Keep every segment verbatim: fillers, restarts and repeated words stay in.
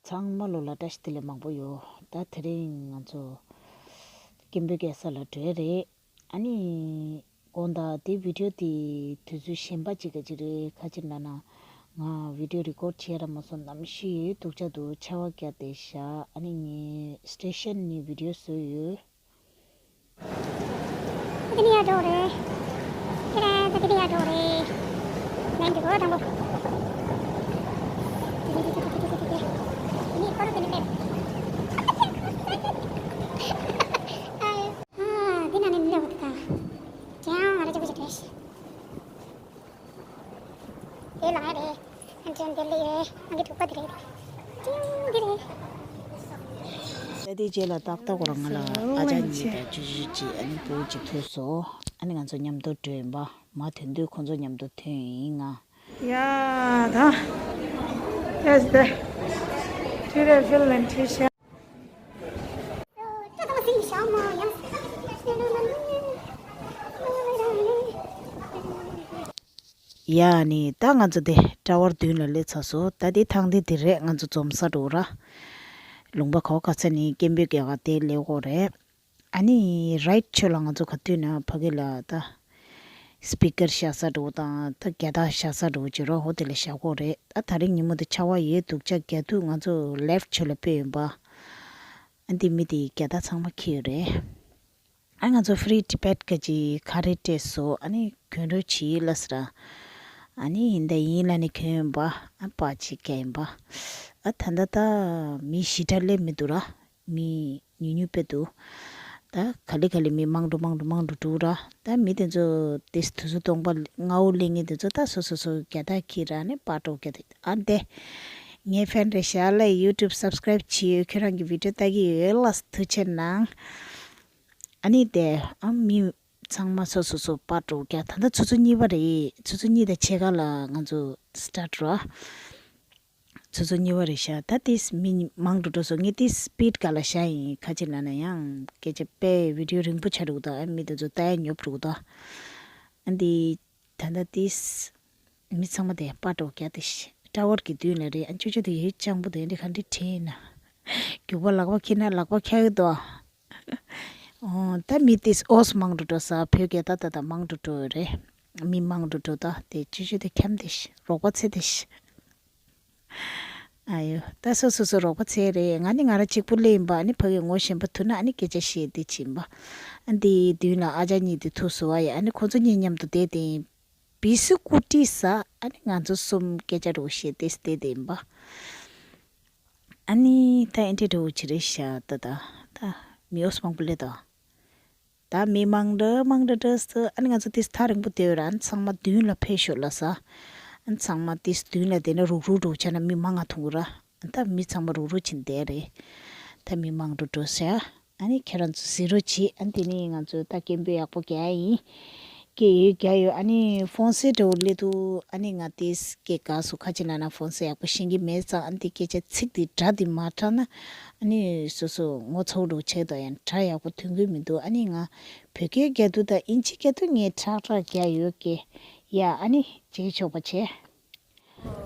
ཚང་མ་ལོ་ལ་བཀྲ་ཤིས་བདེ་ལེགས་མང་པོ་ཡོད། ད་དེ་རིང་ང་ཚོ་སྐད་འབོད་རྒྱག་ས་ལ་འགྲོ་ཡ་རེད། ཨ་ནི་དགོང་དག་དེ་བི་ཌིའོ་དེ་དུས་ཚོད་གཞན་པ་ཅིག་ག་ཅིག་རེད། ཁ་ཅིག་ན་ན་ང་བི་ཌིའོ་རི་ཀོཌ་བྱས་ར་མ་སོང་། གནམ་གཤིས་སྡུག་ཅག་འདུག་ཆར་པ་བརྒྱབ་བསྡད་ཤག་ཨ་ནི་ངས་སི་ཊེ་ཤན་ནས་བི་ཌིའོ་བཟོས་ཡོད། ད་དེ་ནས་ཡར་འགྲོ་རེད། ཁྱེད་རང་ད་དེ་ནས་ཡར་འགྲོ་རེད། ལན་འདི་གོ་དང་པོ། ནི་ཁོ་རང་དེ་ནས་སླེབས། ཨ་འདི་ན་ནས་སླེབས་འོ་ད། ཅང་ང་ར་ཅི་པོ་ཞིག་རེད། དེ་ལ་ང་རེད། ཨ་ཅང་དེ་ལས་རེད། ང་གི་གྲོགས་པོ་དེ་རེད། ཅིང་དེ་རེད། ད་དེ་རྗེས་ལ་ཏག་ཏག་གོ་ར་ང་ལ་ཨ་ཅག་གཉིས་དང་ཅུ་ཅུ་ཅིག་ཨ་ནི་ཕྲུ་གུ་ཅིག་ཐུག་སོང་། ཨ་ནི་ང་ཚོ་མཉམ་དུ་འགྲོ་ཡིན་པ། མ་ཐོན་དུས་ཁོང་ཚོ་མཉམ་དུ་ཐོན་ཡིན་ང་། ཡ་ད། Yes, the Tire Film and Tisha. ཡ་ནི་ད་ང་ཚོ་དེ་ཊ་ཝར་མདུན་ལ་སླེབས་ཚར་སོང་། ད་དེ་ཐང་དེ་དེ་རེད། ང་ཚོ་འཛོམས་ས་འགྲོ་ར། ལུང་པ་ག་བ་ག་ས་ནས་སྐད་འབོད་རྒྱག་ག་དེ་སླེབས་ཀྱི་ཡོད་རེད། ཨ་ནི་རའིཊ་ཕྱོགས་ལ་ང་ཚོ་ག་དུས་ན་ཕ་གི་ལ་ད་སི་པི་ཀར་བཞག་ས་འགྲོ་དང་ད་རྒྱ་རྟགས་བཞག་ས་འགྲོ་བྱེད་རོགས་ཧོ་དེ་ལ་བཞག་གོ་རེད། ད་དེ་རིང་ཉིན་མོ་དེ་ཆར་པ་ཡོད་སྡུག་ཅག་རྒྱག་དུས་ང་ཚོ་ལེཕཊ་ཕྱོགས་ལ་ཕེབས་ཡིན་པ། ཨ་འདི་མི་དེ་རྒྱ་རྟགས་ཚང་མ་འཁྱེར་ཡོད་རེད། ཨ་ང་ཚོ་Free Tibet ག་ཅིག་ག་རེ་སྤྲད་སོང་། ཨ་ནི་གྱོན་རོགས་བྱེད་ལབ་ཟེར། ཨ་ནི་ཡིན་ད་ཡིན་ལབ་ནས་གྱོན་ཡིན་པ། ཨ་པ་ཅིག་གྱོན་ཡིན་པ། ཨ་ད་ད་ད་མི་ཞེ་དྲག་སླེབས་མི་འདུག་ར། མི་ཉུང་ཉུང་དཔེ་འདུག་ད་ག་ལེ་ག་ལེ་མི་མང་འགྲོ་མང་འགྲོ་མང་འགྲོ་འགྲོ་ར། ད་མི་དེ་ཚོ་དེ་དུས་ཚོད་སྟོང་པ་སྔ་པོ་སླེབས་མཁན་དེ་ཚོ་ད་སོ་སོ་སོ་རྒྱ་རྟགས་འཁྱེར་ར་ནས་པར་འདྲ་བོ་རྒྱག་དེ། ཨ་འདི་ངའི་ཕེན་རེད་ཤག་ལ། ཡུ་ཊུབ་སབ་སི་ཀ་རའིབ་བྱས་ཡོད། ཁྱོད་རང་གི་བི་ཌིའོ་ལྟ་གི་ཡོད་ལ། ཐུགས་རྗེ་གནང་། ཨ་ནི་དེ་ཨ་མི་ཚང་མ་སོ་སོ་སོ་པར་འདྲ་བོ་རྒྱག་ད་ལྟ་ཆུ་ཚོད་གཉིས་པ་རེད། ཆུ་ཚོད་གཉིས་དང་ཕྱེད་ཀ་ལ་ང་ཚོ་སི་ཊར་ཊི་ར། ཆུ་ཚོད་གཉིས་པ་རེད་ཤག་ད་དེ་མི་མང་འགྲོ་འགྲོ་སོང་། ངས་དེ་སི་པིཌ་ག་ལ་བཞག་ཡིན། ཁ་ཅིག་ལབ་ན་ཡང་སྐད་ཆ་དཔེ་བི་ཌིའོ་རིང་པོ་ཆགས་འགྲོ་གི་འདུག་ཨ་མི་དེ་ཚོ་ལྟ་ཡ་ཉོབ་འགྲོ་གི་འདུག་ཨ་འདི་ད་ལྟ་དེ་མི་ཚང་མ་དེ་པར་འདྲ་བོ་རྒྱག་དེ་ཤི་ཊ་ཝར་གྱི་མདུན་ལ་རེད། ཨ་ཅོ་ཅོ་དེ་ཡོད་སྤྱང་པོ་དེ་འདི་ག་འདྲ་དྲན་ན། རྒྱུག་པ་ལག་པ་འཁྱེར་ན་ལག་པ་འཁྱག་གི་འདུག་ཨོ་ད་མི་དེ་ཨོ་སི་མང་དུ་འགྲོ་ས། བོད་སྐད་ད་ད་ད་མང་དུ་འགྲོ་རེད། མི་མང་དུ་འགྲོ་ད་དེ་ཅི་ཅི་དེ་འཁྱམ་དེ་ཤི་རོགས་པ་འཚོལ་དེ་ཤི། ཨ་ཡོ་ད་སོ་སོ་སོ་རོགས་པ་འཚོལ་རེད། ང་ནི་ང་རང་གཅིག་པུ་སླེབས་ཡིན་པ། ཨ་ནི་ཕ་གི་ངོ་ཤེས་པ་ཐུག་ན་ཨ་ནི་སྐད་ཆ་བཤད་དེ་ཕྱིན་པ། ཨ་འདི་མདུན་ལ་ཨ་ཅག་གཉིས་དེ་ཐུག་སོང་བ་ཡ། ཨ་ནི་ཁོ་ཚོ་གཉིས་མཉམ་དུ་བསྡད་དེ་ཡིན། བི་སུ་ཀུ་ཏི་ས། ཨ་ནི་ང་ཚོ་གསུམ་སྐད་ཆ་རོགས་བཤད་དེ་བསྡད་དེ་ཡིན་པ། ཨ་ནི་ད་ཨེ་འདྲ་འདྲ་བོ་ཅིག་རེད་ཤག་ད་ད་ད་མི་ཨོ་སི་མང་པོ་སླེབས་ད། ད་མི་མང་འདྲ་མང་འདྲ་འདྲ་སོ། ཨ་ནི་ང་ཚོ་དེ་ཐག་རིང་པོ་བསྡད་ཡོད་ར། ཨ་ནི་ཚང་མ་མདུན་ལ་ཕེབས་ཤོག་ལབ་ས། ཨ་ནི་ཚང་མ་དེ་མདུན་ལ་བསྡད་ན་རུག་རུག་འགྲོ་བྱས་ན་མི་མང་ང་མཐོང་གི་ར། ད་མི་ཚང་མ་རུག་རུག་བྱས་བསྡད་རེད། ད་མི་མང་འགྲོ་འགྲོ་ཤག་ཨ་ནི་ཁྱེད་རང་ཚོ་གཟིགས་རོགས་བྱེད། ཨ་ནི་དེ་ནས་ང་ཚོ་ད་སྐད་འབོད་ཡག་པོ་རྒྱག་ཡ་ཡིན། སྐད་ཡོད་རྒྱག་ཡོད། ཨ་ནི་ཧྥོན་སེ་འདྲ་བོ་སླེབས་འདུག་ཨ་ནི་ང་དེ་སྐད་དགའ་སོང་། ཁ་ཅིག་ན་ན་ཧྥོན་སེ་ཡག་པོ་ཤེས་ཀྱི་མེད་ཙང་། ཨ་ནི་དེ་སྐད་ཆ་ཚིག་དེ་སྒྲ་དེ་མ་དྲག་ན་ཨ་ནི་སོ་སོ་ངོ་ཚ་བོ་འདྲ་བོ་ཆགས་འདུག་ཡང་སྒྲ་ཡག་པོ་ཐོན་གི་མི་འདུག་ཨ་ནི་ང་བོད་སྐད་རྒྱག་དུས་དང་ཨིན་ཇི་རྒྱག་དུས་ངས་ཁྲག་ཁྲག་རྒྱག་ཡོད་ཀྱི། ཡ་ཨ་ནི་བྱེད་ཆོག་པ་བྱེད།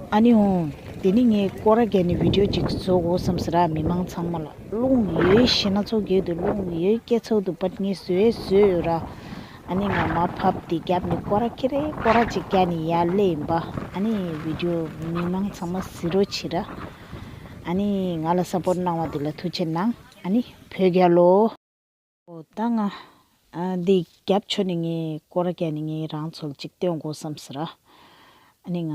ཨ་ནི་འོང་། དེ་ནི་ངས་སྐོར་ར་རྒྱག་ནས་བི་ཌིའོ་ཅིག་བཟོ་དགོས་བསམ་ཟེར་ར། མི་མང་ཚང་མ་ལ་རླུང་ཡོད་ཞེ་ན་ཚོགས་རྒྱག་དུས་རླུང་ཡོད་སྐད་ཚོགས་འདུག་པ་ངས་བཟོས་བཟོས་ཡོད་ར། ཨ་ནི་ང་མར་ཕབ་དེ་བརྒྱབ་ནས་སྐོར་ར་ཁེ་རེ་སྐོར་ར་ཅིག་རྒྱག་ནས་ཡར་སླེབས་ཡིན་པ། ཨ་ནི་བི་ཌིའོ་མི་མང་ཚང་མ་གཟིགས་རོགས་བྱེད་ར། ཨ་ནི་ང་ལ་སཔོར་ཊི་གནང་བ་དེ་ལ་ཐུགས་རྗེ་གནང་། ཨ་ནི་བོད་རྒྱལ་ལོ། ཨོ་ད་ང་ཨ་འདི་རྒྱབ་ཕྱོགས་ནས་ངས་སྐོར་ར་རྒྱག་ནས་ངས་རང་ཚོ་ལ་ཅིག་སྟོན་དགོས་བསམ་ཟེར་ར། ཨ་ནི་ང་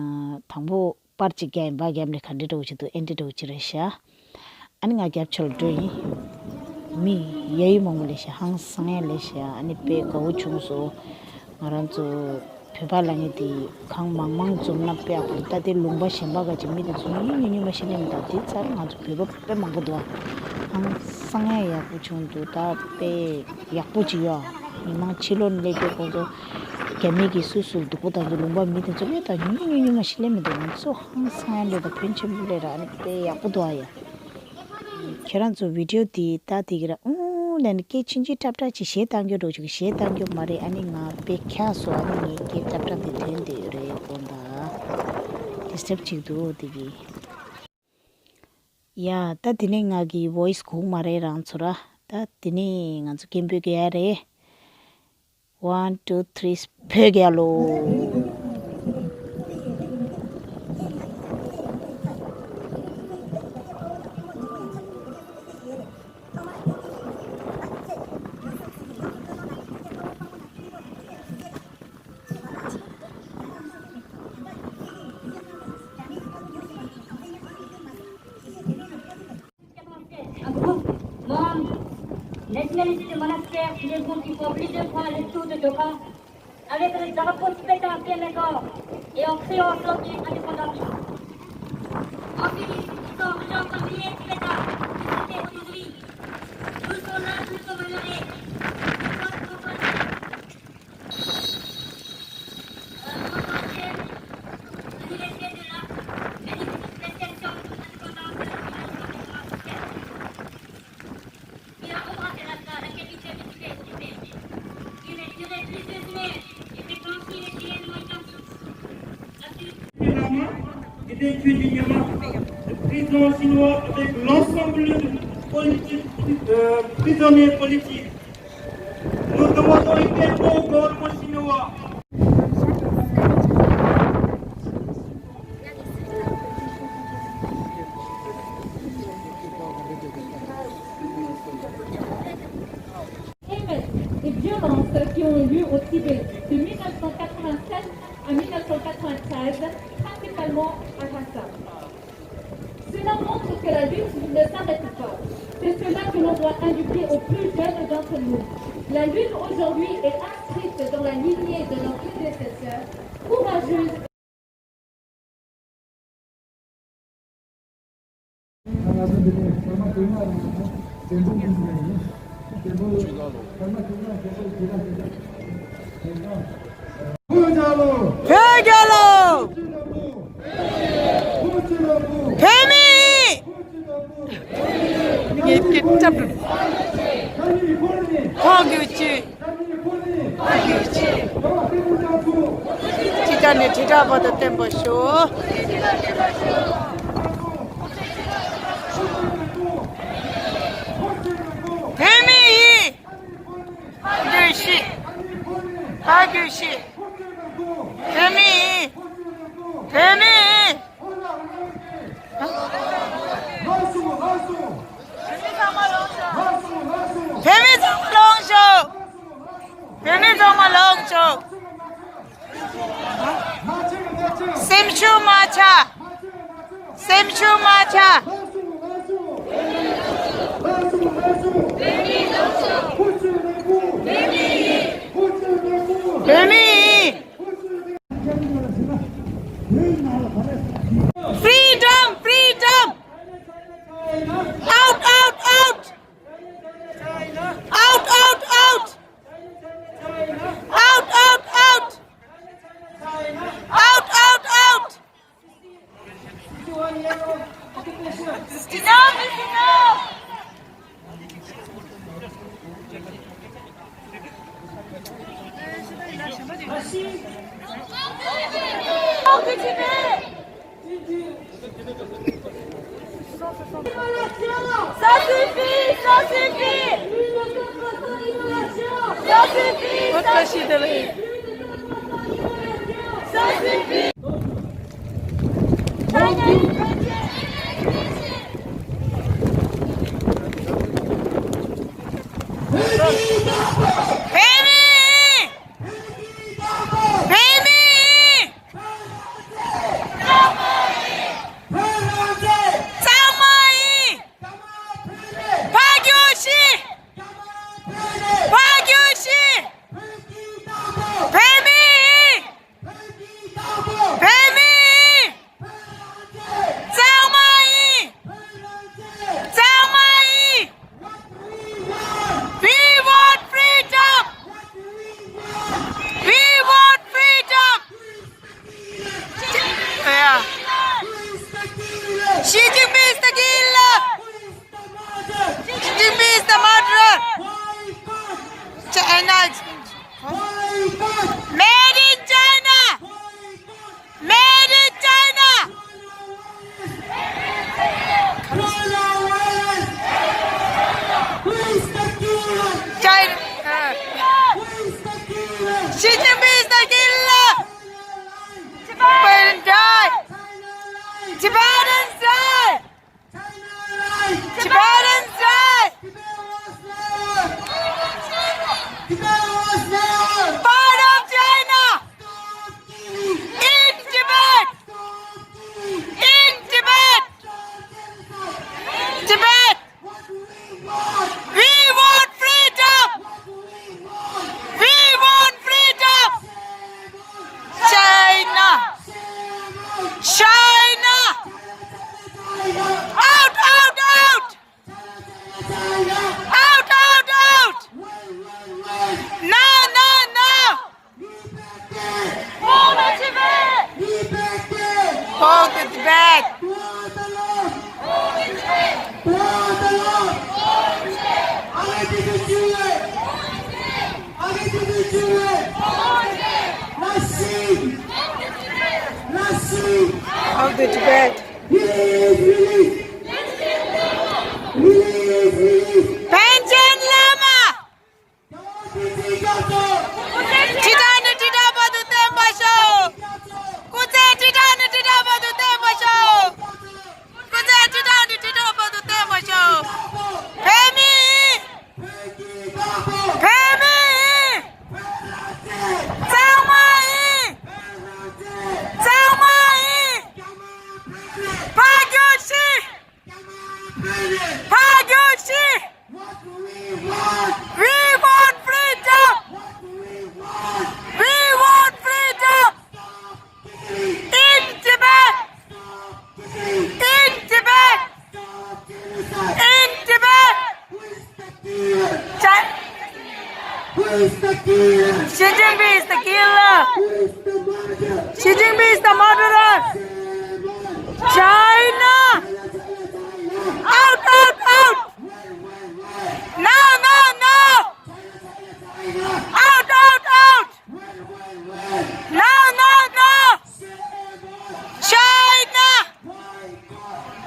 དང་པོ་པར་ཅིག་རྒྱག་ཡིན་པ། རྒྱབ་ནས་ག་འདྲ་འདྲ་བོ་ཅིག་འདུག་ཨེ་འདྲ་འདྲ་བོ་ཅིག་རེད་ཤག་ཨ་ནི་ང་རྒྱབ་ཕྱོགས་ལ་འགྲོ་ཡིན། མི་ཡ་ཡི་མང་པོ་སླེབས་ཤག་ཧང་སང་ཡ་སླེབས་ཤག་ཨ་ནི་དཔེ་དགའ་བོ་བྱུང་སོང་། ང་རང་ཚོ་བོད་པ་ལབ་མཁན་དེ་གང་མང་མང་འཛོམས་ན་དཔེ་ཡག་པོ་འདུག་ད་དེ་ལུང་པ་གཞན་པ་ག་ཅིག་མི་དེ་ཚོ་ཉུང་ཉུང་ཉུང་ཉུང་མ་ཤེས་ལེ་མི་འདུག་དེ་ཚར་ང་ཚོ་བོད་པ་དཔེ་མང་པོ་འདུག་ཨ། ཧང་སང་ཡ་ཡག་པོ་བྱུང་འདུག་ད་དཔེ་ཡག་པོ་ཅིག་ཡོད་ཨ། མི་མང་ཕྱི་ལོགས་ནས་སླེབས་དུས་ཁོང་ཚོ་རྒྱ་མི་གིས་སུ་སུ་སྡུག་པོ་བཏང་གི། ལུང་པ་མི་དེ་ཚོ་སླེབས་ད་ཉུང་ཉུང་ཉུང་ཉུང་མ་ཤེས་ལེ་མི་འདུག་ང་ཚོ་ཧང་སང་ཡ་སླེབས་ད་ཕོན་ཆེན་པོ་སླེབས་ར། ཨ་ནི་དཔེ་ཡག་པོ་འདུག་ཨ་ཡ། ཁྱེད་རང་ཚོ་བི་ཌིའོ་དེ་ལྟ་དེ་གི་ར་ཨུང་ལབ་ནས་སྐད་ཆུང་ཆུང་ཏག་ཏག་ཅིག་གཞས་བཏང་རྒྱུ་འགྲོ་ཆུག་གཞས་བཏང་རྒྱུ་མ་རེད། ཨ་ནི་ང་དཔེ་འཁྱག་སོང་། ཨ་ནི་ངའི་སྐད་ཏག་ཏག་དེ་ཐོན་བསྡད་ཡོད་རེད། དགོངས་དག་ཌི་སི་ཊབ་བྱེད་ཀྱི་འདུག་དེ་གི། ཡ། ད་དེ་ནས་ང་གི་ཝོ་ཡི་སི་གོ་གི་མ་རེད་རང་ཚོ་ར། ད་དེ་ནས་ང་ཚོ་སྐད་འབོད་རྒྱག་ཡ་རེད། One, two, three, བོད་རྒྱལ་ལོ། Un groupe membre, nationaliste de Monastère, qui regroupe pour plusieurs fois le tour de Doha, avec le drapeau tibétain bien d'accord et en criant son hymne indépendantiste. Ensuite, ils ont rejoint le millier tibétain qui était aujourd'hui. Nous sommes là, nous sommes honorés. Nous sommes Le président chinois avec l'ensemble de politique, euh, prisonniers politiques. Nous demandons une paix au gouvernement chinois. Émeutes et violences qui ont eu lieu au Tibet de mille neuf cent quatre-vingt-sept à mille neuf cent quatre-vingt-treize, principalement à Lhasa. Cela montre que la lutte ne s'arrête pas. C'est cela que l'on doit inculquer aux plus jeunes d'entre nous. La lutte aujourd'hui est inscrite dans la lignée de nos prédécesseurs, courageuse. བོད་རྒྱལ་ལོ། བོད་རྒྱལ་ལོ། བོད་མི། ངས་སྐད་སྐྲག་འགྲོ། ཕོ་རྒྱུད་ཅིག་ཅི་ལྟར་ནས་དྲིལ་བསྒྲགས་པ་དང་བསྟན་པ་ཤོག་བོད་མི་ཡིས། ཕ་རྒྱུད་ཤི། ཕ་རྒྱུད་ཤི། བོད་མི་ཡིས། བོད་མི་ཡིས། བོད་མི་ཚང་མ་ལོངས་ཤོག་བོད་མི་ཚང་མ་ལོངས་ཤོག་སེམས་ཤུགས་མ་ཆག་སེམས་ཤུགས་མ་ཆག་བོད་མི་ཡིན། Freedom! Freedom! Out! Out! Out! Out! Out! Out! Out! Out! Out! Out! Out! Out! Enough is enough! Out the Tibet! Ça suffit, ça suffit! Ça suffit, ça suffit! Ça suffit! བོད་རང་བཙན། གཙང་མ་ཡིན། ཕ་རྒྱུད་ཤི། ཕ་རྒྱུད་ཤི། བོད་མི་ཡིན། བོད་མི་ཡིན། Tibetans die! China lies! Tibetans die! Tibet was never! Tibet was never! Part of China! Stop killing! In Tibet! Stop killing! In Tibet! Stop genocide! Tibet! What do we want? We want freedom! What do we want? We want freedom! Shame on! China! Shame on! China! China! China! Out, out, out! China! China! China! Out, out, out! Wait, wait, wait! No, no, no! Pour le Tibet! Pour le Tibet! Pour le Tibet! Pour le Tibet! Pour le Tibet! Arrêtez de tuer! Arrêtez de tuer! La Chine! La Chine! Pour le Tibet! Release! Release! Release! Release! Panchen Lama! ཁྱེད་ཅག་ནི་ཁྲི་ཕྲག་ནས་ཁྲི་ཕྲག་བར་དུ་བརྟན་པར་ཤོག་སྐུ་ཚེ་ཁྲི་ཕྲག་ནས་ཁྲི་ཕྲག་བར་དུ་བརྟན་པར་ཤོག་སྐུ་ཚེ་ཁྲི་ཕྲག་ནས་ཁྲི་ཕྲག་བར་དུ་བརྟན་པར་ཤོག་བོད་མི་ཡིན། བོད་མི་ཡིན། གཙང་མ་ཡིན། གཙང་མ་ཡིན། ཕར་རྒྱུགས་ཤིག་ཕར་རྒྱུགས་ཤིག What do we want? We want freedom! What do we want? We want freedom! Stop killing! In Tibet! Stop killing! In Tibet! Stop genocide! In Tibet! Who is the killer? Chi- Who is the killer? Xi Jinping is the killer! Who is the murderer? Xi Jinping is the murderer! China! Out, out, out! No, no, no! Out, out, out! No, no, no! China!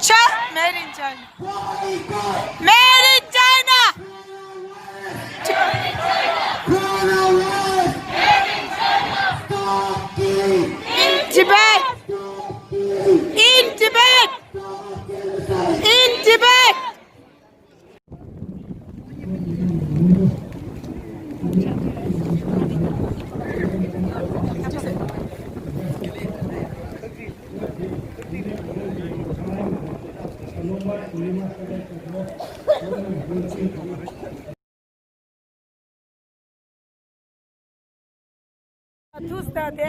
Chi- Made in China. Made in China! Coronavirus! Stop killing! In Tibet! Stop killing! In Tibet! Stop genocide! In Tibet! ཐུགས་ལྟ་སྟེ།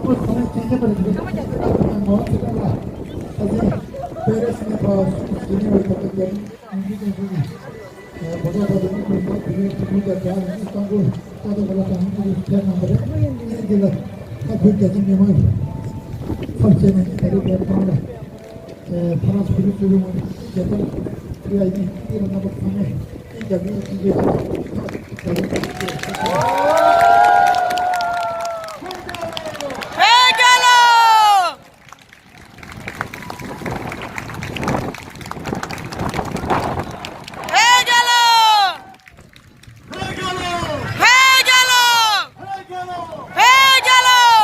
བོད་རྒྱལ་ལོ། བོད་རྒྱལ་ལོ། བོད་རྒྱལ་ལོ། བོད་རྒྱལ་ལོ། བོད་རྒྱལ་ལོ། བོད་རྒྱལ་ལོ།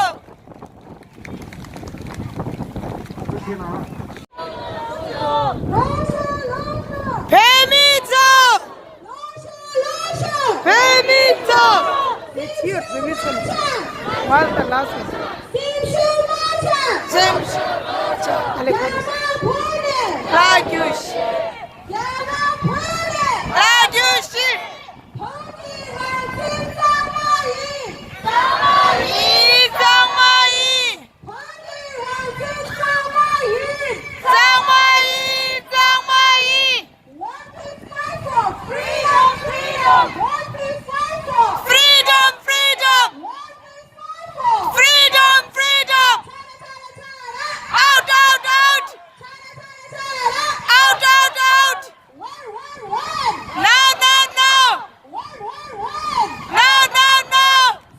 བོད་མི་ཚོ། བོད་མི་ཚོ། It's here, the mission. What the last one? སེམས་ཤུགས་མ་ཆག་རྒྱལ་བ་ཕུལ་ནས། རྒྱལ་བ་ཕུལ་ནས། རྒྱལ་བ་ཕུལ་ནས། རྒྱལ་བ་ཕུལ་ནས། བོད་ཀྱི་རང་བཙན་གཙང་མ་ཡིན། གཙང་མ་ཡིན། གཙང་མ་ཡིན། བོད་ཀྱི་རང་བཙན་གཙང་མ་ཡིན། གཙང་མ་ཡིན། གཙང་མ་ཡིན། What is fight for? Freedom, freedom. What is fight for? Freedom, freedom. What is fight for? Freedom, freedom. China, China, China. Out, out, out. China, China, China. Out, out, out. War, war, war. No, no, no. War, war, war. No, no, no.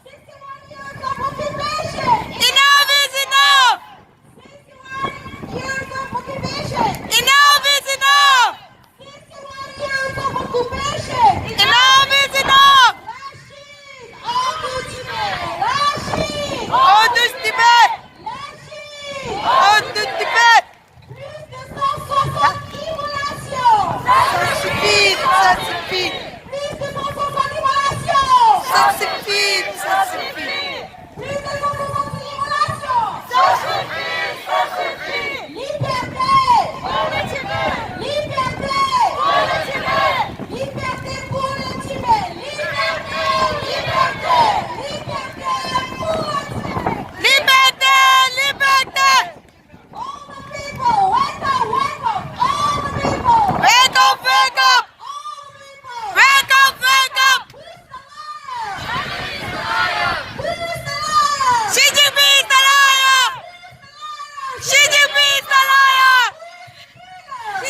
Sixty-one years of occupation. Enough is enough. Sixty-one years of occupation. Enough is enough. Enough is enough! Lâchez! Hors du Tibet! Lâchez! Hors du Tibet! Hors du Tibet! Plus de cent soixante immolations! Ça suffit, ça suffit! Plus de cent soixante immolations! Ça suffit, ça suffit! Plus de cent soixante immolations! Ça suffit, ça suffit! Liberté! Pour le Tibet! Liberté! Pour le Tibet! Liberté pour le Tibet! Liberté! Liberté! Liberté pour le Tibet! Liberté! Liberté! All the people, wake up, wake up, all the people. Wake up, wake up. All the people. Wake up, wake up. Who's the liar? Who's the liar? Xi Jinping is the liar. Xi Jinping is the liar.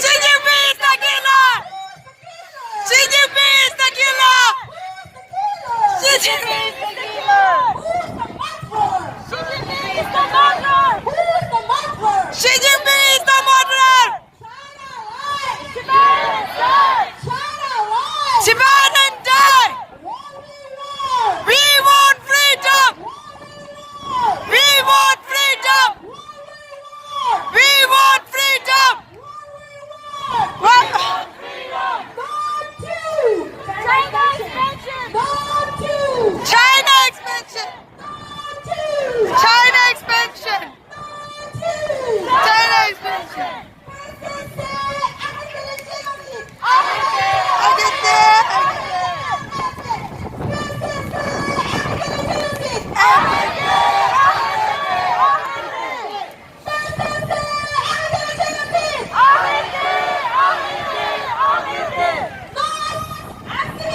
Xi Jinping is the killer. Xi Jinping is the killer. Xi Jinping is the killer. Who's the murderer? Xi Jinping is the murderer. Who's the murderer? Xi Jinping is the murderer. China lies! Tibetan die! China lies! Tibetan die! What we want? We want freedom! What we want? We want freedom! What we want? We want freedom! What we want? What? Not to! China expansion! Not to! China expansion! Not to! China expansion! China expansion. Arrêtez, arrêtez.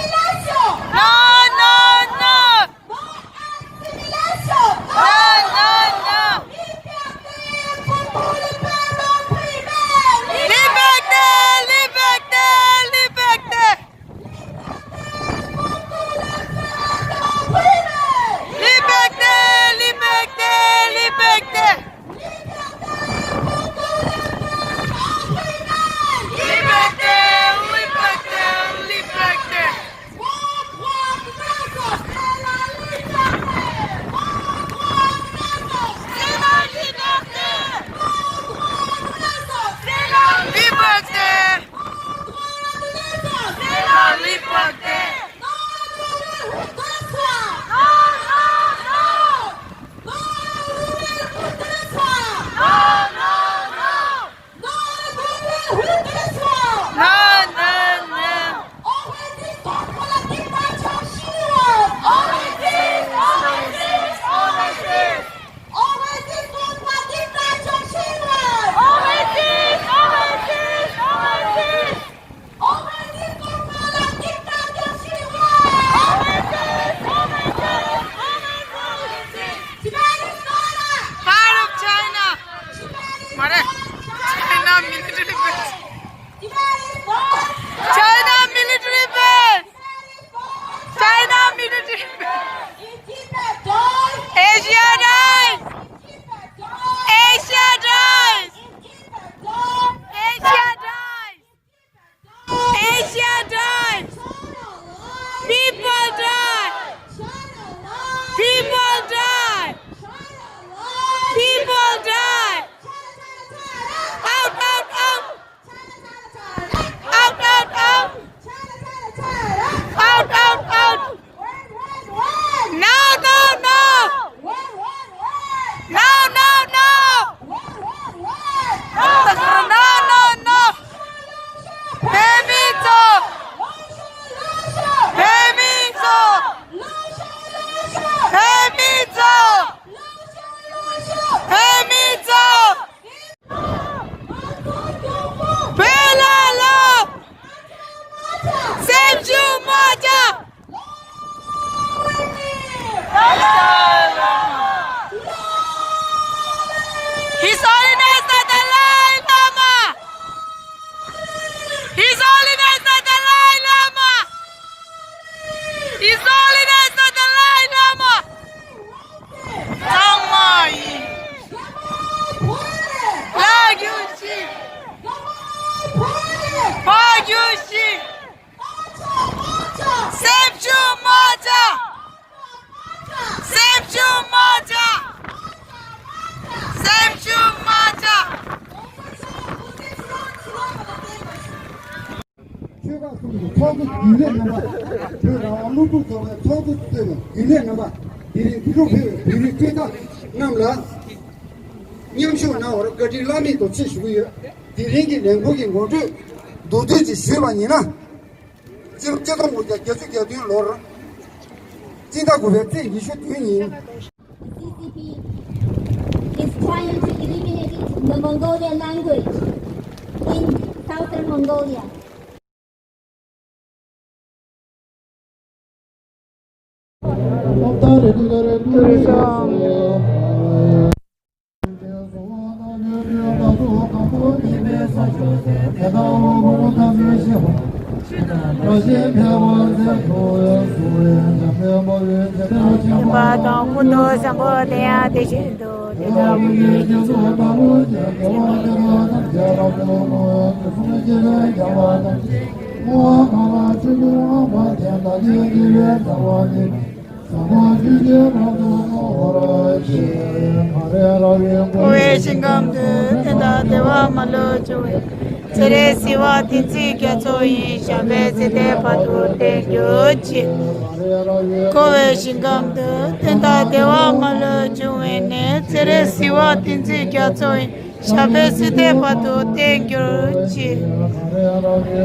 Non, non, non. Non à l'assimilation. Non, non, non. Liberté pour le peuple opprimé. Liberté, liberté, liberté. Liberté pour le peuple opprimé. Liberté, liberté, liberté. Liberté pour le peuple opprimé. Liberté, liberté, liberté. Mon droit de naissance, c'est la liberté. Mon droit de naissance, c'est la liberté. Mon droit de naissance, c'est la liberté. Mon droit de naissance, c'est la liberté. Non, non, non, non, non. Non, non, non, non. Non, non, non. On résiste contre la dictature chinoise. On résiste, on résiste, on résiste. On résiste contre la dictature chinoise. On résiste, on résiste, on résiste. On résiste contre la dictature chinoise. On résiste, on résiste, on résiste. Tibet is not a part of China. Tibet is not China. China military base. China military base! China military base! Asia dies! Asia dies! Asia dies! Asia dies! People die! People die! People die! Out, out, out! Out, out, out! Out, out, out! No, no, no! No, no, no! No, no, no! བོད་མི་ཚོ། བོད་མི་ཚོ། བོད་མི་ཚོ། བོད་མི་ཚོ། བོད་ལ་ལོག་སེམས་ཤུགས་མ་ཆག His Holiness the Dalai Lama! His Holiness the Dalai Lama! His Holiness the Dalai Lama! ཚང་མ་ཡིན། ལ་རྒྱུ་ཞིག་ཕ་རྒྱུ་ཞིག་ཚོགས་གཙོ་རྒྱུན་ལས་རྣམ་པ། བོད་རང་དབང་སློབ་ཕྲུག་ཚོགས་པའི་ཚོགས་གཙོ་གཙོས་པའི་རྒྱུན་ལས་རྣམ་པ། དེ་རིང་འདི་གར་ཕེབས་པའི་བོད་རིགས་སྐད་བརྡ་རྣམས་ལ་མཉམ་ཞུགས་གནང་བར་བཀའ་དྲིན་བླ་མེད་དུ་ཆེ་ཞུ་གི་ཡོད། དེ་རིང་གི་ལས་འགུལ་གྱི་ངོ་སྤྲོད་མདོར་བསྡུས་ཅིག་ཞུས་པ་ཡིན་ན། སྤྱི་ལོ་ཆིག་སྟོང་དགུ་བརྒྱ་བརྒྱད་ཅུ་གྱ་བདུན་ལོར་སྤྱི་ཟླ་དགུ་པའི་ཚེས་ཉི་ཤུ་བདུན་ཉིན། C C P is trying to eliminate the Mongolian language in southern Mongolia. སྦྱིན་པ་དང་ཀུན་ཏུ་བཟང་པོ་དེ་ཡང་དེ་བཞིན་དུ། དེ་ལྟ་བུའི་རྒྱུ་ཚོགས་དང་པོ་ཆེན་པོ་དེ་ལ་ཐམས་ཅད་ལ་ཕན་པ་དང་། གསུང་ཆོས་ཀྱི་སྦྱིན་པ་དང་། བསྔོ་བ་གང་ལ་ཆོས་ཀྱི་དབང་པོ་དེ་དག་གིས་བགྱིས་པའི་ཐབས་ལ་ནི། ཟབ་མོ་ཆོས་ཀྱི་རབ་ཏུ་བསྔོ་བར་བགྱི། འཕགས་པའི་ཞིང་ཁམས་དུ་བསྟན་དང་བདེ་བ་མ་ལུས་འབྱུང་བའི། ཚེ་རིང་བྱིས་པ་བསྟན་འཛིན་རྒྱ་མཚོ་ཡི། ཞབས་པད་སྲིད་མཐའི་བར་དུ་བརྟན་གྱུར་ཅིག། འཁོར་བའི་ཞིང་ཁམས་དུ་བསྟན་དང་བདེ་བ་མ་ལུས་འབྱུང་བའི་གནས། ཚེ་རིང་བྱིས་པ་བསྟན་འཛིན་རྒྱ་མཚོ་ཡི། ཞབས་པད་སྲིད་མཐའི་བར་དུ་བརྟན་གྱུར་ཅིག།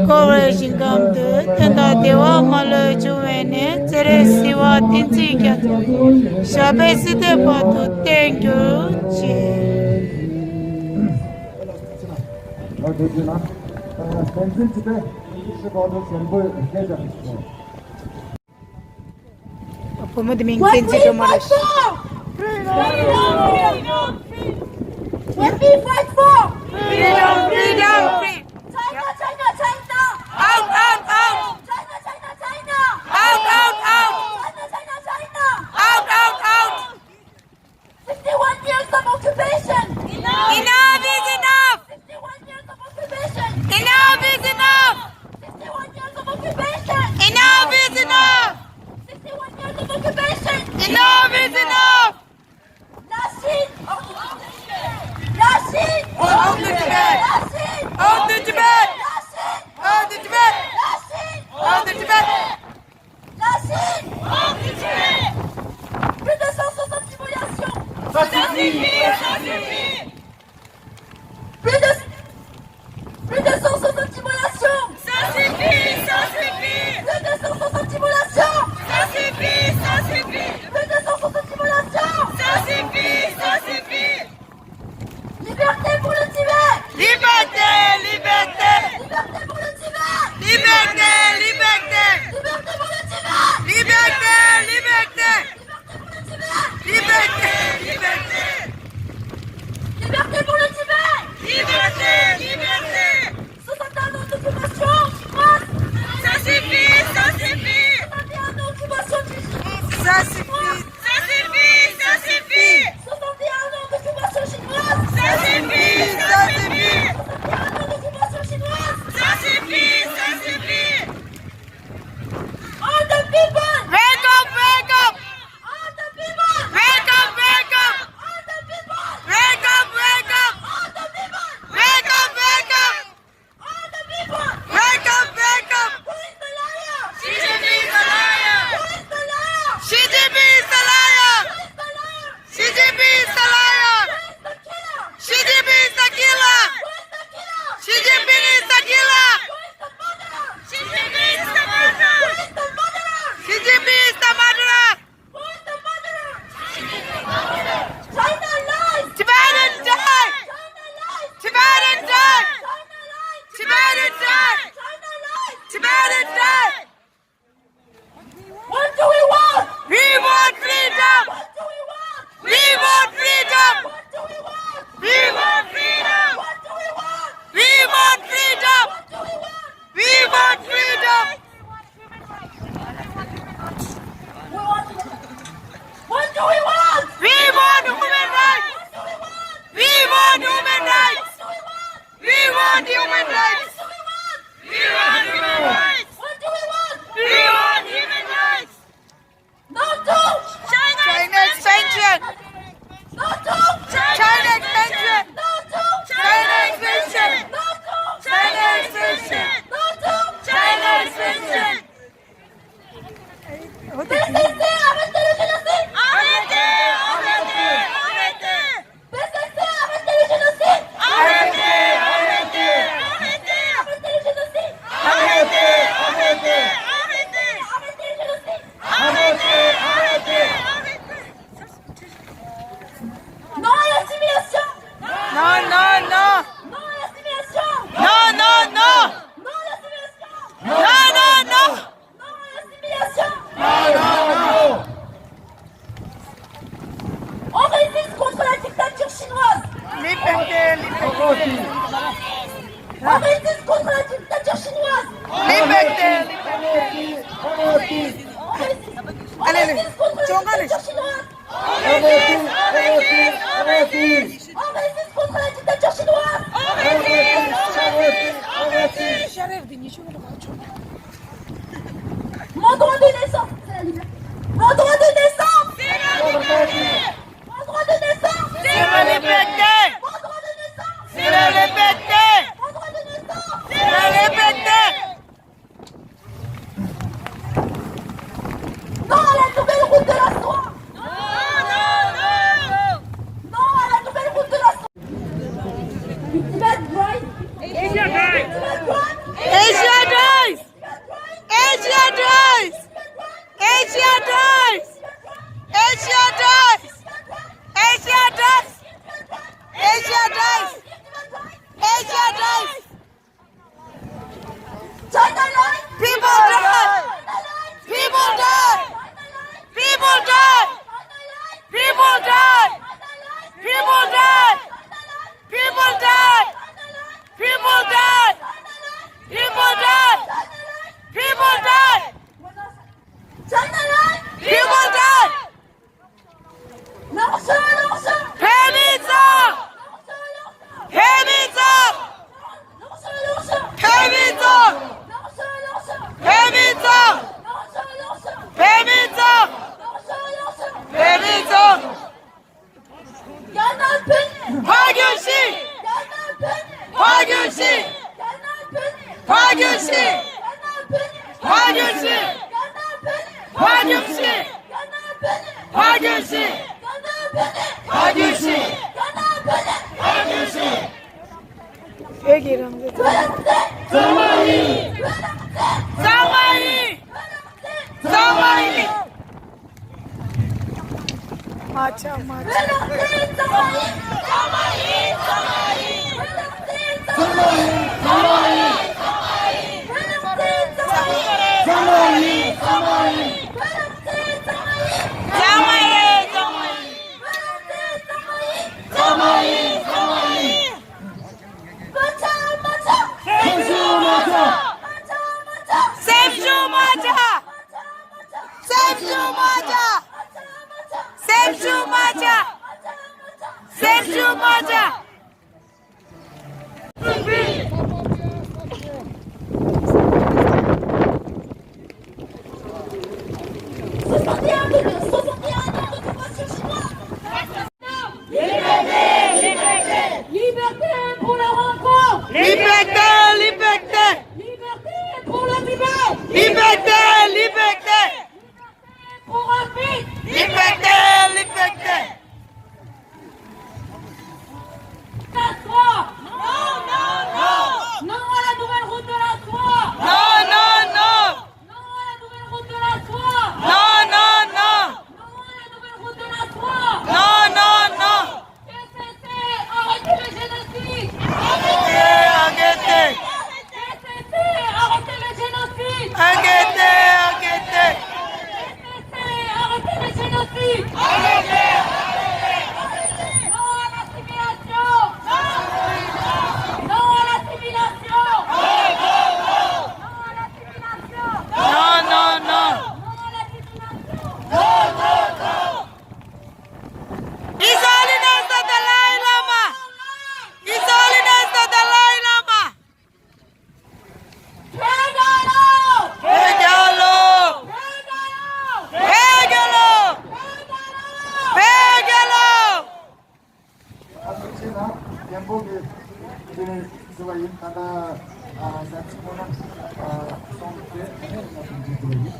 འཁོར་བའི་ཞིང་ཁམས་དུ་བསྟན་དང་བདེ་བ་མ་ལུས་འབྱུང་བའི་གནས། ཚེ་རིང་བྱིས་པ་བསྟན་འཛིན་རྒྱ་མཚོ་ཡི། ཞབས་པད་སྲིད་མཐའི་བར་དུ་བརྟན་གྱུར་ཅིག། བོད་མི་དེ་མིང་བསྟན་འཛིན་སྒྲོལ་མ་རེད། What we fight for? Freedom, freedom, freedom. China, China, China. Out, out, out. China, China, China. Out, out, out. China, China, China. Out, out, out. Sixty-one years of occupation. Enough is enough. Sixty-one years of occupation. Enough is enough. Sixty-one years of occupation. Enough is enough. Sixty-one years of occupation. Enough is enough. Nashin. Nashin. Nashin. Allez, allez, ཅོང་ཀ་ནས། On résiste, on résiste, on résiste. On résiste contre la dictature chinoise. On résiste, on résiste, on résiste. Mon droit de naissance, c'est la liberté. Mon droit de naissance, c'est la liberté. Mon droit de naissance, c'est la liberté. Mon droit de naissance, c'est la liberté. Mon droit de naissance, c'est la liberté. Non à la nouvelle route de la soie. Non, non, non, non. Non à la nouvelle route de la soie. Tibet rise. Asia rise. Tibet rise. Asia rise. Asia rise. Asia rise. Asia rise. Asia rise. Asia rise. Asia rise. China lies! People die! People die! People die! People die! People die! People die! China lies! People die! Norse, Norse! Permission! Norse, Norse! Permission! Norse, Norse! Permission! Norse, Norse! Permission! Norse, Norse! Permission! Norse, Norse! Permission! Yanal Pene! Pagyoshi! Yanal Pene! Pagyoshi! Yanal Pene! Pagyoshi! Yanal Pene! Pagyoshi! Yanal Pene! Pagyoshi! Yanal Pene! Pagyoshi! Yanal Pene! Pagyoshi! Yanal Pene! Pagyoshi! བོད་ཀྱི་རང་བཙན། བོད་རང་བཙན། བཙན་མ་ཡིན། བཙན་མ་ཡིན། བཙན་མ་ཡིན། མ་ཆག་མ་ཆག་སེམས་ཤུགས་མ་ཆག་སེམས་ཤུགས་མ་ཆག་སེམས་ཤུགས་མ་ཆག་སེམས་ཤུགས་མ་ཆག Liberté pour la rencontre. Liberté, liberté. Liberté pour le Tibet. Liberté, liberté. Pour un pays. Liberté, liberté. La soie. Non, non, non. Non à la nouvelle route de la soie. Non, non, non. Non à la nouvelle route de la soie. Non, non, non. Non à la nouvelle route de la soie. Non, non, non. K C C, arrêtez le génocide. Arrêtez, arrêtez. K C C, arrêtez le génocide. Arrêtez, arrêtez. K C C, arrêtez le génocide. Arrêtez, arrêtez. Non à l'assimilation. Non à l'assimilation. Non à l'assimilation. Non, non, non. Non à l'assimilation. His Holiness the Dalai Lama! His Holiness the Dalai Lama! བོད་རྒྱལ་ལོ། བོད་རྒྱལ་ལོ། བོད་རྒྱལ་ལོ། བོད་རྒྱལ་ལོ། བོད་རྒྱལ་ལོ། ཨ་ཚོགས་ཆེན་ནང་རྒན་པོ་གི་དེ་ནས་བཟོ་བ་ཡིན། ད་ལྟ་ཨ་ཟླ་ཚེས་སྔོན་ལ་ཨ་སོང་སྟེ་ང་ཚོ་མཇུག་བསྡུ་བ་ཡིན།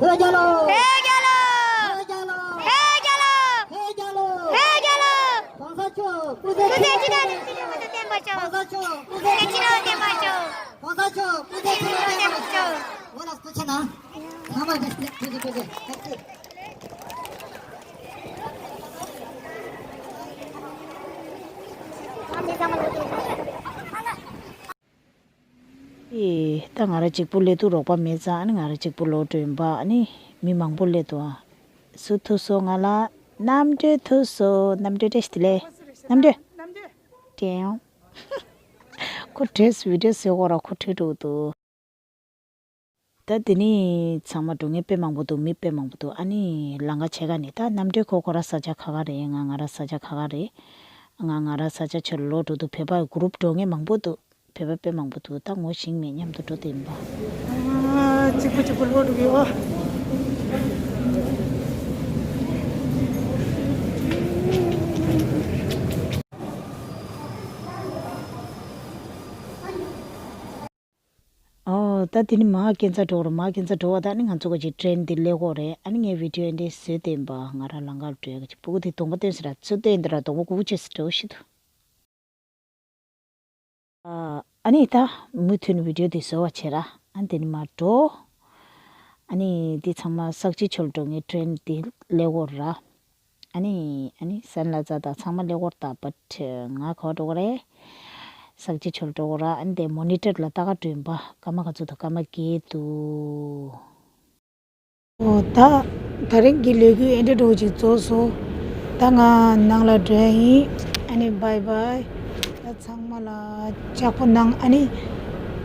བོད་རྒྱལ་ལོ། བོད་རྒྱལ་ལོ། བོད་རྒྱལ་ལོ། བོད་རྒྱལ་ལོ། བོད་རྒྱལ་ལོ། བོད་རྒྱལ་ལོ། གོང་ས་མཆོག་སྐུ་ཚེ་ཁྱེད་ཅི་ནས་ནས་ཅི་ནས་བརྟན་པར་ཤོག་གོང་ས་མཆོག་སྐུ་ཚེ་ཁྱེད་ཅི་ནས་བརྟན་པར་ཤོག་གོང་ས་མཆོག་སྐུ་ཚེ་ཁྱེད་ཅི་ནས་བརྟན་པར་ཤོག་འོ་ལ་སྐུ་ཚེ་ན། ཚང་མ་ཐུགས་རྗེ་ཆེ། ཐུགས་རྗེ་ཆེ། ཨེ། ད་ང་རང་གཅིག་པུ་སླེབས་དུས་རོགས་པ་མེད་ཙང་། ཨ་ནི་ང་རང་གཅིག་པུ་ལོག་འགྲོ་ཡིན་པ། ཨ་ནི་མི་མང་པོ་སླེབས་འདུག་ཨ། སུ་ཐུག་སོང་ང་ལ། རྣམ་གྲོལ་ཐུག་སོང་། རྣམ་གྲོལ་བཀྲ་ཤིས་བདེ་ལེགས། རྣམ་གྲོལ། དྲན་ཡོང་། ཁོ་བྲེས་བི་ཌིའོ་བཟོས་ཁོ་ར་ཁོ་བྲེས་འགྲོ་གི་འདུག་ད་དེ་ནི་ཚང་མ་འགྲོ་མཁན་དཔེ་མང་པོ་འདུག་མི་དཔེ་མང་པོ་འདུག་ཨ་ནི་ལམ་ཁ་ཕྱེད་ཀ་ནས་ད་རྣམ་གྲོལ་ཁོ་ཁོ་ར་ས་ཆ་ཁ་ཁ་རེད། ང་ང་ར་ས་ཆ་ཁ་ཁ་རེད། ང་ང་ར་ས་ཆ་ཕྱིར་ལོག་འགྲོ་འདུག་བོད་པ་གུ་རུབ་འགྲོ་མཁན་མང་པོ་འདུག་བོད་པ་དཔེ་མང་པོ་འདུག་ད་ངོ་ཤེས་མེད། མཉམ་དུ་འགྲོ་བསྡད་ཡིན་པ། ཨ། གཅིག་པུ་གཅིག་པུ་ལོག་འགྲོ་གི་ཡོད། ཨོ། ད་དེ་ནི་མར་སྐས་འཛེག་འགྲོ་དགོས་རེད། མར་སྐས་འཛེག་འགྲོ་བ་ད་ནི་ང་ཚོ་ག་ཅིག་ཊེན་འདི་སླེབས་ཀྱི་ཡོད་རེད། ཨ་ནི་ངས་བི་ཌིའོ་འདི་བཟོས་བསྡད་ཡིན་པ། ང་རང་ལམ་ཁ་ལ་འགྲོ་ཡག་གི་ཅིག་སྤུ་གུ་དེ་གདོང་པ་སྟོན་ཟེར་ར་ཚུར་བལྟས་འདི་ར་གདོང་པ་སྒུར་བྱས་སུ་འགྲོ་ཤི་འདུག་ཨ་ནི་ད་མུ་མཐུད་ནས་བི་ཌིའོ་འདི་བཟོ་བ་བྱེད་ར། ཨ་ནི་དེ་ནི་མར་འགྲོ། ཨ་ནི་འདི་ཚང་མ་ས་གཅིག་ཆོལ་འགྲོ་ངའི་ཊེན་འདི་ལེགས་འོར་ར། ཨ་ནི་ཨ་ནི་སན་ལ་ཛ་དང་ཚང་མ་ལེགས་འོར་ད་བཊ་ང་ག་པར་འགྲོ་གི་རེད། ས་གཅིག་ཆོལ་འགྲོ་གི་ར། ཨ་ནི་དེ་མོ་ནི་ཊར་ལ་ལྟ་ག་འགྲོ་ཡིན་པ། སྐར་མ་ག་ཚོད་དང་སྐར་མ་བརྒྱད་འདུག་འོ་ད་ད་རིང་གི་ལས་འགུལ་ཨེ་འདྲ་འགྲོ་ཅིག་རྫོགས་སོང་། ད་ང་ནང་ལ་འགྲོ་ཡ་ཡིན། ཨ་ནི་བའི་བའི། ད་ཚང་མ་ལ་ལྕགས་པོ་གནང་། ཨ་ནི་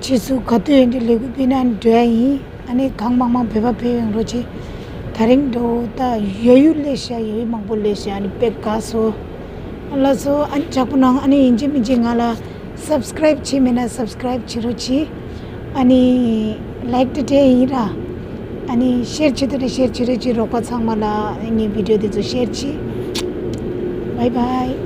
ཕྱིས་སུ་ག་དུས་ཡིན་དུས་ལས་འགུལ་སྤེལ་ན་འགྲོ་ཡ་ཡིན། ཨ་ནི་གང་མང་མང་བོད་པ་བོད་ཡོང་རོགས་བྱེད། ད་རིང་འགྲོ་ད་ཡོད་ཡུལ་ལས་ཤ་ཡོད་ཡུལ་མང་པོ་ལས་ཤ། ཨ་ནི་དཔེ་དགའ་སོ། ལགས་སོ། ཨ་ནི་ལྕགས་པོ་གནང་། ཨ་ནི་ཡིན་གཅིག་མིན་གཅིག་ང་ལ་སབ་སི་ཀ་རེབ་བྱས་མེད་ན་སབ་སི་ཀ་རེབ་བྱེད་རོགས་གྱིས། ཨ་ནི་ལའིག་དེ་འདྲ་ཡིན་ར། ཨ་ནི་ཤེར་བྱེད་དུ་ནི་ཤེར་བྱེད་རོགས་གྱིས། རོགས་པ་ཚང་མ་ལ་ངའི་བི་ཌིའོ་དེ་ཚོ་ཤེར་གྱིས། བའི་བའི།